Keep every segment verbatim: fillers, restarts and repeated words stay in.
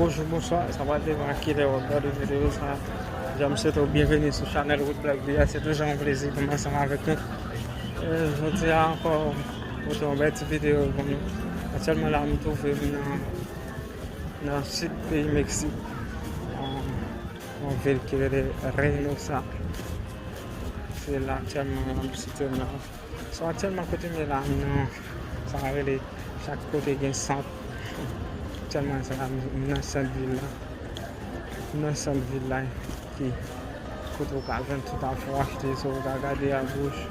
Bonjou, bonswa, sa pral depann ak kilè w ap gade videyo sa. Jan m swete w byenveni sou chanèl Wood Black V A, se toujou yon plezi pou m ansanm avèk nou. E, jodi a ankò, pote yon bèl ti videyo pou nou. Aktyèlman la, m twouve m nan, nan sid peyi Meksik, nan yon vil ki rele Reynosa. Se la aktyèlman m site m la. So, aktyèlman kote m ye la, m nan, sa rele, chak kote gen sant. Aktyèlman sa, m nan sant vil la. M nan sant vil la, ki, kote w ka jwenn tout afè w achte, so w ka gade agoch,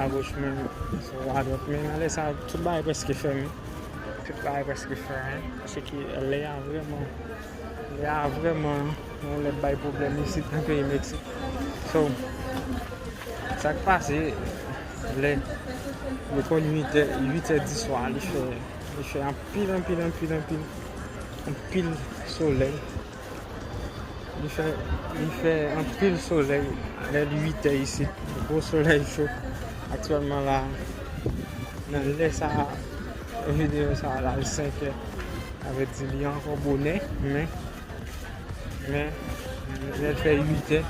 agoch menm, so adwat. Men nan lè sa, tout bagay prèske fèmen. Tout bagay prèske fèmen. Paske lè a vrèman, lè a vrèman yon lè bay pwoblèm isit nan peyi Meksik. So, sa k pase, lè, li konn uit è, uit è di swa, li fè, li fè anpil, anpil, anpil, anpil, anpil solèy. Li fè, li fè anpil solèy lè li uit è isit. Gwo solèy cho. Aktyèlman la, nan lè sa a, videyo sa a la, li senk è. Sa vle di li ankò bonè, men, men, lè l fè uit è,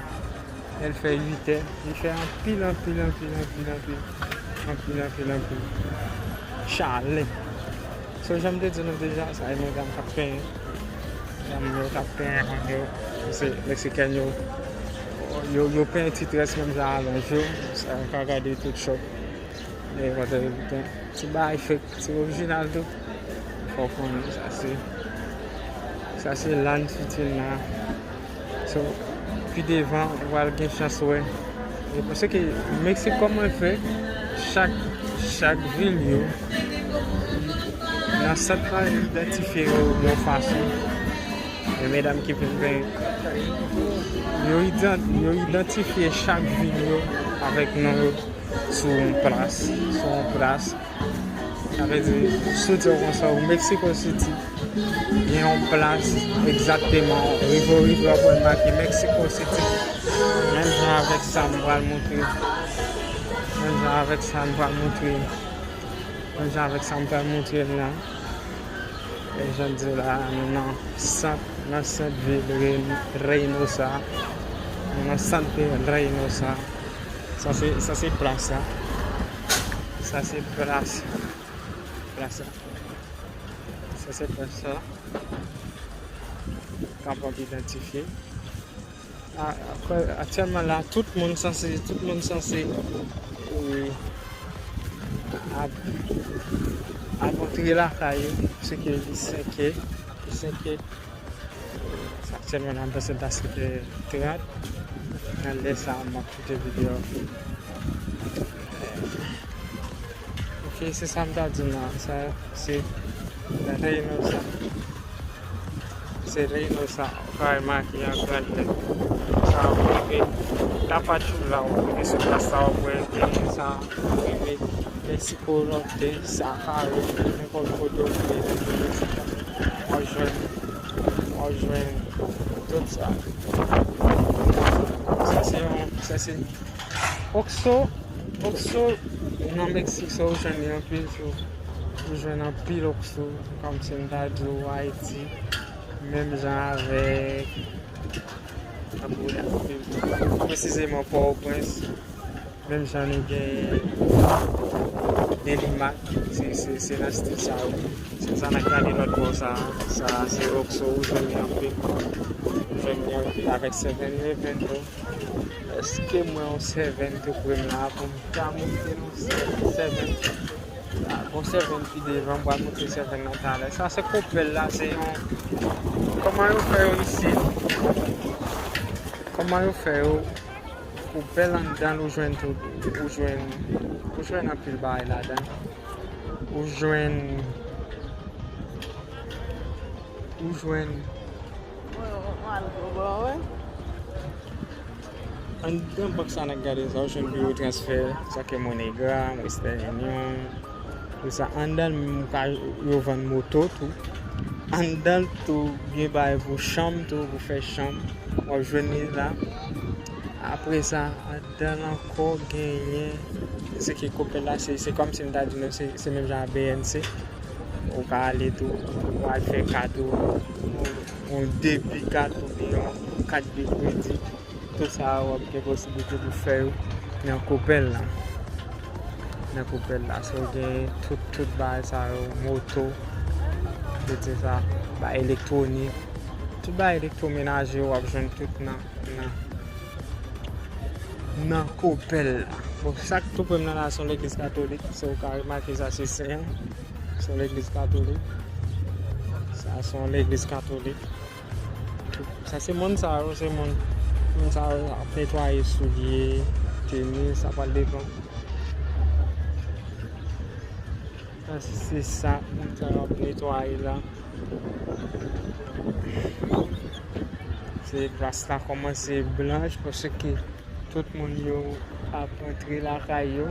lè l fè uit è, li fè anpil, anpil, anpil, anpil, anpil, anpil, anpil, anpil chalè. So, jan m te di nou deja, sa e medam k ap penyen. Medam yo k ap penyen kont yo, se Meksikèn yo. Yo, yo penyen ti très menm jan avèk yo. Sa, ou ka gade tout shop. E, kote yo gen ti bagay fake, ti orijinal tou. Fò w konnen, sa se, sa se Lan Fitina. So, pi devan, ou pral gen chans wè. E paske Meksik, kòman l fè, chak, chak vil yo, nan sant la, yo idantifye yo yon fason. E medam ki vin penyen, yo idan-, yo idantifye chak vil yo avèk non yo sou yon plas, sou yon plas. Sa vle di, si w di w konsa, ou Mexico City, gen yon plas egzakteman, rive w rive w ap wè make Mexico City. Menm jan avèk sa m pral montre, menm jan avèk sa m pral montre, menm jan avèk sa m pral montre l la. E jan di la, nou nan sant, nan sant vil Rey-, Reynosa. Nou nan sant vil Reynosa. Sa se, sa se plas la. Sa se plas. Plas la. Sa se plas la. Kapab idantifye. A, aktyèlman la, tout moun sanse, tout moun sanse, e, ap, ap antre lakay yo, paske li senk è, li senk è. Aktyèlman la, m panse l ta sèt è trant. Nan lè sa a, m ap kite videyo a. Ok, se sa m ta di w la. Sa, se Reynosa. Se Reynosa. Ou ka remake an gran lèt. Sa a montre Tapachula. Ou rive sou plas sa a, w ap wè gen sa a. Rive Mexico Norte, sa a kare, nenpòt kote w vle nan Meksik. W ap jwenn, w ap jwenn tout sa. Sa se yon, sa se Oxxo, Oxxo nan Meksik, sa ou jwenn li anpil tou. Ou jwenn anpil Oxxo, kòmsi m ta di w Ayiti, menm jan avèk, presizeman Pòtoprens, menm jan nou gen Delimac, se, se, se nan stil sa yo. Se sa n ap gade lòt bò sa, sa se Oxxo, ou jwenn li anpil. Ou jwenn li anpil avèk seven Eleven tou. Èske m wè yon seven tou pre m la pou m ta montre nou seven? A, gon seven pi devan, m pral montre seven nan talè. Sa se Coppel la, se yon, kòman yo fè yo isit? Kòman yo fè yo? Coppel anndan l, ou jwenn tout, ou jwenn, ou jwenn anpil bagay ladan. Ou jwenn, ou jwenn. Anndan bank sa n ap gade sa, ou jwenn biwo transfè, sa ke MoneyGram, Western Union, tout sa. Anndan l menm, ou ka, yo vann moto tou. Anndan l tou, gen bagay pou chanm tou, pou fè chanm. W ap jwenn li la. Apre sa, anndan l ankò genyen, se ki Coppel la, se, se kòmsi m ta di nou, se, se menm jan a B N C. Ou ka ale tou, ou al fè kat ou, ou Yon debi kat oubyen yon kat de kredi. Tout sa a, w ap gen posiblite pou fè yo nan Coppel la. Nan Coppel la. So, w gen tout, tout bagay sa yo, moto, tout se sa, bagay elektwonik. Tout bagay elektwomenaje, w ap jwenn tout nan, nan, nan Coppel la. Bon, sa k tou pre m nan la, se yon legliz katolik. So, w ka remake sa, se sen an. Se yon legliz katolik. Sa, se yon legliz katolik. Sa se moun sa yo, se moun, moun sa yo ap netwaye soulye, tenis, sa pral depann. Sa se sa, moun sa yo ap netwaye la. Se plas la kòmanse blanch paske tout moun yo ap antre lakay yo.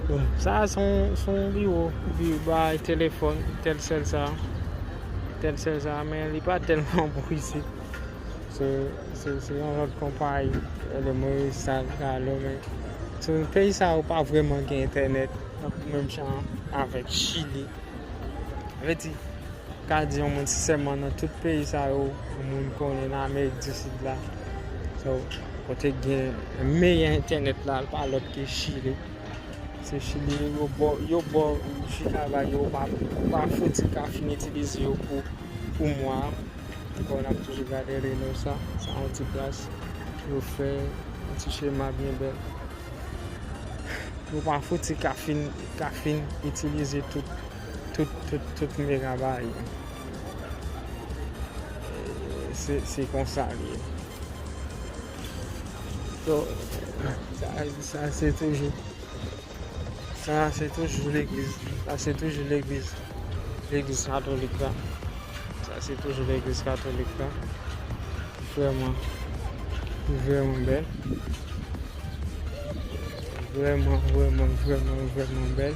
Bon, sa a se yon, se yon biwo, biwo bay telefòn, Telcel sa, Telcel sa, men li pa tèlman bon isit. Se, se, se yon lòt konpayi, rele Moristar, Galo, men se peyi sa yo pa vrèman gen entènèt, menm jan avèk Chili. Vle di, ka di yon moun sensèman nan tout peyi sa yo, yon moun konnen nan Amerik di Sid la. So, kote gen meyè entènèt la, pa lòt ke Chili. Se Chili, yo ba w, yo ba w chita bay yo, ou pa, ou pa fouti ka fin itilize yo pou, pou mwa. Ankò, n ap toujou gade Reno sa, sa yon ti plas yo fè yon ti chema byen bèl. Yo pa fouti ka fin, ka fin itilize tout, tout, tout, tout megabay. Se, se konsa li ye. So, sa, sa se toujou, sa se toujou legliz, sa se toujou legliz, legliz katolik la. Sa se toujou legliz katolik la. Vrèman, vrèman bèl. Vrèman, vrèman, vrèman, vrèman bèl.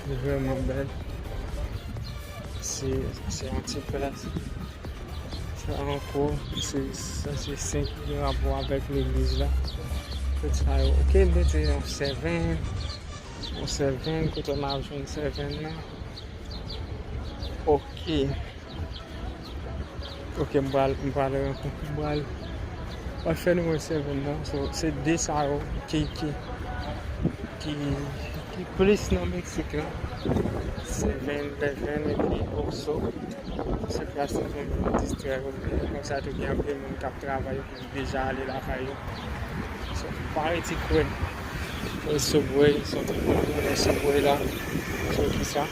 Vrèman bèl. Se, se yon ti plas. Sa ankò, se, sa se sen ki gen rapò avèk legliz la. Tout sa yo. Ok, m te di yon sèven. Yon sèven, kote m ap jwenn sèven nan. Ok. Ok, m pral, m pral, m pral, m pral fè nou wè sèven nan. So, se de sa yo ki, ki, ki, ki plis nan Meksik la. Sèven, eleven, epi Oxxo. Se plas la pou nou distrè nou. Konsa tou gen anpil moun k ap travay, yo deja ale lakay yo. So, pa rete kwè. E Subway, so tout moun konnen Subway la. So, ki sa?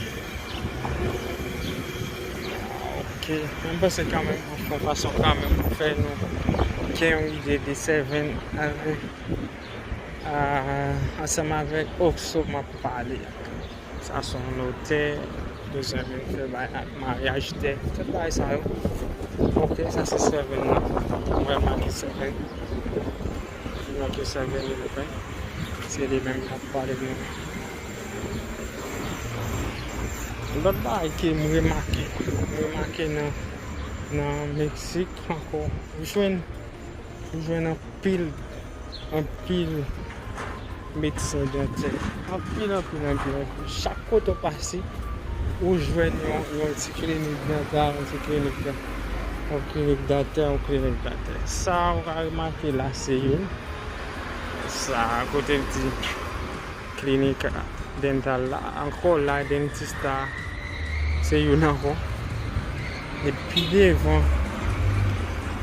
Ok, mwen panse kanmenm, anfen, fason kanmenm pou fè nou gen yon ide de sèven avèk, a, ansanm avèk Oxxo m ap pale. Sa se yon notè, bezwen vin fè bay ak maryaj tè, tout bagay sa yo. Ok, sa se sèven nan. Mwen remake sèven. Mwen remake sèven eleven. Se li menm k ap pale nou. Lòt bagay ke m remake, m remake nan, nan Meksik ankò, ou jwenn, ou jwenn anpil, anpil medsen dantè. Anpil, anpil, anpil, anpil. Chak kote w pase, ou jwenn yon, yon ti klinik dantè, yon ti klinik dan-, yon klinik dantè, yon klinik dantè. Sa ou ka remake la, se youn. Sa, kote l di klinik dental la, ankò la, dentista, se youn ankò. E pi devan,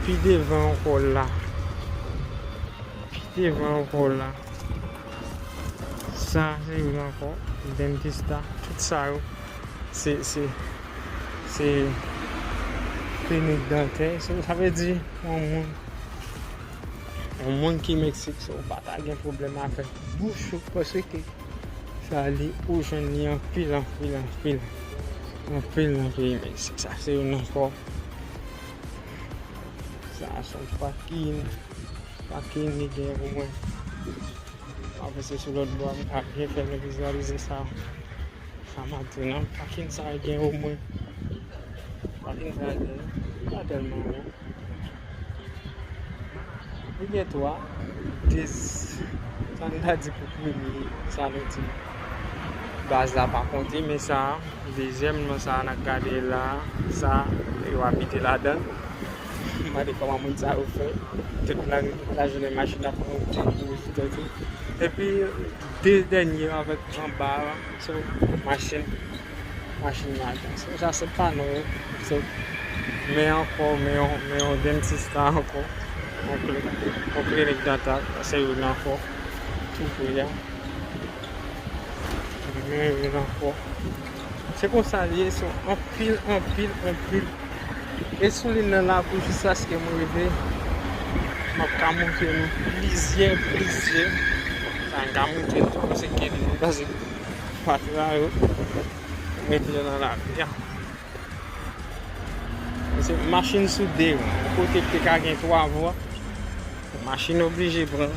pi devan ankò la, pi devan ankò la, sa se youn ankò, dentista, tout sa yo, se, se, se klinik dantè. So, sa vle di, yon moun, yon moun ki Meksik, so, ou pa ta gen pwoblèm avèk bouch ou, paske sa li, ou jwenn li anpil, anpil, anpil, anpil nan peyi Meksik. Sa se youn ankò. Sa se yon pakin, pakin li gen pou mwen. Mwen panse sou lòt bò a, m ka byen fè nou vizyalize sa. Sa m ap di w nan, pakin sa a gen omwen, pakin sa a gen, li pa tèlman bon. Li gen twa, de, sa n ta di pou premye, sa nou di. Baz la pa konte, men sa, dezyèm non sa a n ap gade la, sa, yo abite ladan l. M mande kòman moun sa yo fè. Tout la, lajounen machin ap monte, monte, monte. Epi, de dènye yo avèk anba a, se machin, machin maten. Se sa, se pa non yo. Se, men ankò, men yon, men yon dentista ankò. Yon kli-, yon klinik dantal, se youn ankò. Tou pre a. Men youn ankò. Se konsa l ye, se anpil, anpil, anpil. E sou liy nan la pou jiskaske mwen rive, m ap ka montre nou plizyè, plizyè. Sa m ka montre nou tou, se ke nou pase pati la yo, mete yo nan lari a. Se machin sou de, yon kote ki te ka gen twa vwa, machin oblije pran.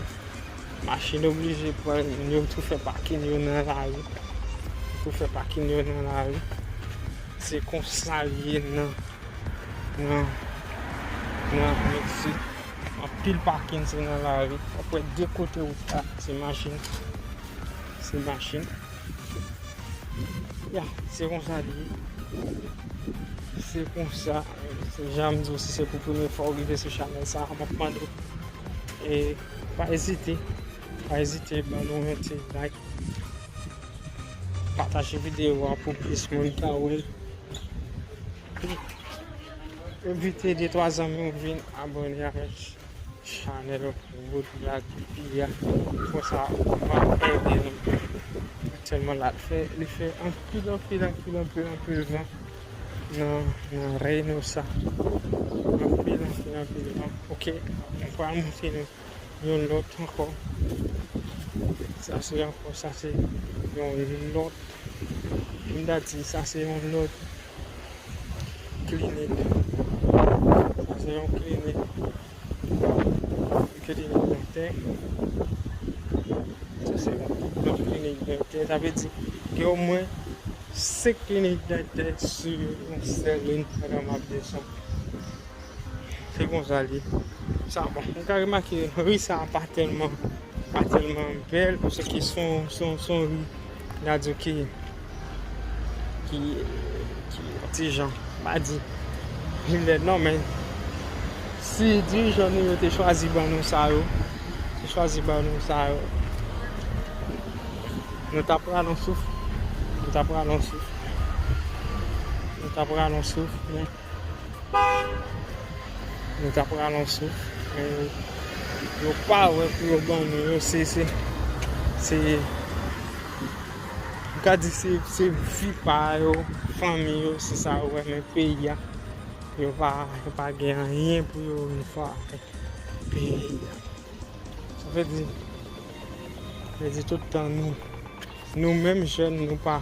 Machin oblije pran, yo tou fè pakin yo nan lari. Yo tou fè pakin yo nan lari. Se konsa l ye nan, nan, nan Meksik. Anpil pakin se nan lari. W ap wè de kote wout la, se machin. Se machin. Ya, se konsa li ye. Se konsa. Se jan m di w, si se pou premye fwa w rive sou chanèl sa a, m ap mande w, e, pa ezite. Pa ezite ban nou yon ti like. Pataje videyo a pou plis moun ka wè l. Envite de twa zanmi w vin abòne avèk chanèl Road Black P P a. Konsa, w ap ede nou. Aktyèlman la, l fè, li fè anpil, anpil, anpil, anpil, anpil van nan, nan Reynosa. Anpil, anpil, anpil van. Ok, m pral montre nou yon lòt ankò. Sa se ankò, sa se yon lòt. M ta di, sa se yon lòt klinik. Sa se yon klinik, klinik dantè. Sa se yon lòt klinik dantè. Sa vle di, gen omwen senk klinik dantè sou yon sèl liy pandan m ap desann. Se konsa l ye. Sa, bon, nou ka remake, ri sa a pa tèlman, pa tèlman bèl, paske se yon, se yon, se yon ri, n a di ki, ki, ki ti jan, m pa di li lèd non, men si dirijan nou yo te chwazi ban nou sa yo, te chwazi ban nou sa yo, nou t ap pran yon souf, nou t ap pran yon souf, nou t ap pran yon souf, men Nou t ap pran yon souf, men yo pa wè pou yo ban nou yo, se, se, se, m ka di se, se vi pa yo, fanmi yo, se sa yo wè, men peyi a, yo pa, yo pa gen anyen pou yo vin fè avèk peyi a. Sa vle di, vle di tout tan nou, nou menm jèn, nou pa,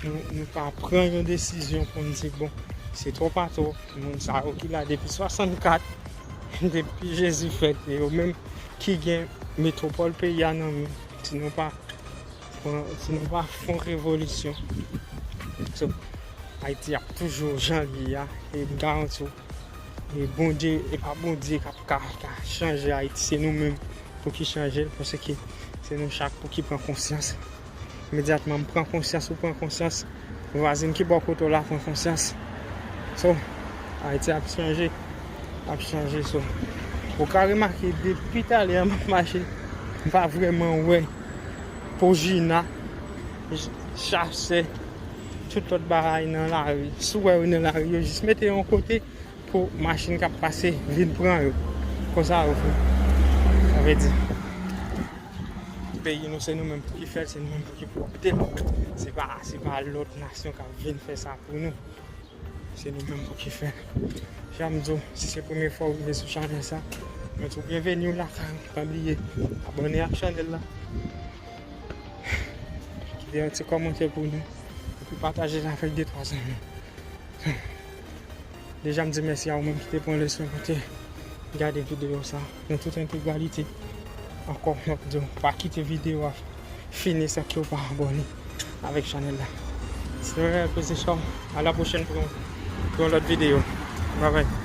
nou, nou pa pran yon desizyon pou n di, bon, se twò pa twò, moun sa yo ki la depi swasannkat, depi Jezi fèt, e yo menm ki gen metwopòl peyi a nan men, si nou pa pran, si nou pa fè yon revolisyon. So, Ayiti ap toujou jan l ye a, e m garanti w, e Bondye, e pa Bondye k ap ka, ka chanje Ayiti, se nou menm pou ki chanje l, paske se nou chak pou ki pran konsyans. Imedyatman m pran konsyans, ou pran konsyans, vwazen ki bò kote w la pran konsyans. So, Ayiti ap chanje, ap chanje. So, ou ka remake depi talè a m ap mache, m pa vrèman wè Pojina, ch-, chasè, tout lòt bagay nan lari. Si w wè yo nan lari, yo jis mete yon kote pou machin k ap pase vin pran yo. Konsa yo fè. Sa vle di, peyi nou, se nou menm pou ki fè l, se nou menm pou ki pwòpte l. Se pa, se pa lòt nasyon k ap vin fè sa pou nou. Se nou menm pou ki fè l. Jan m di w, si se premye fwa w rive sou chanèl sa, mwen di w byenveni w lakay ou. Pa bliye abòne ak chanèl la. Kite yon ti kòmantè pou nou. Epi pataje l avèk de twa zanmi. Deja m di mèsi a ou menm ki te pran leson pou te gade videyo sa nan tout entegralite. Ankò, m ap di w, pa kite videyo a fini san ke w pa abòne avèk chanèl la. Se Real Position. A la pwochèn pou yon, pou yon lòt videyo. Babay.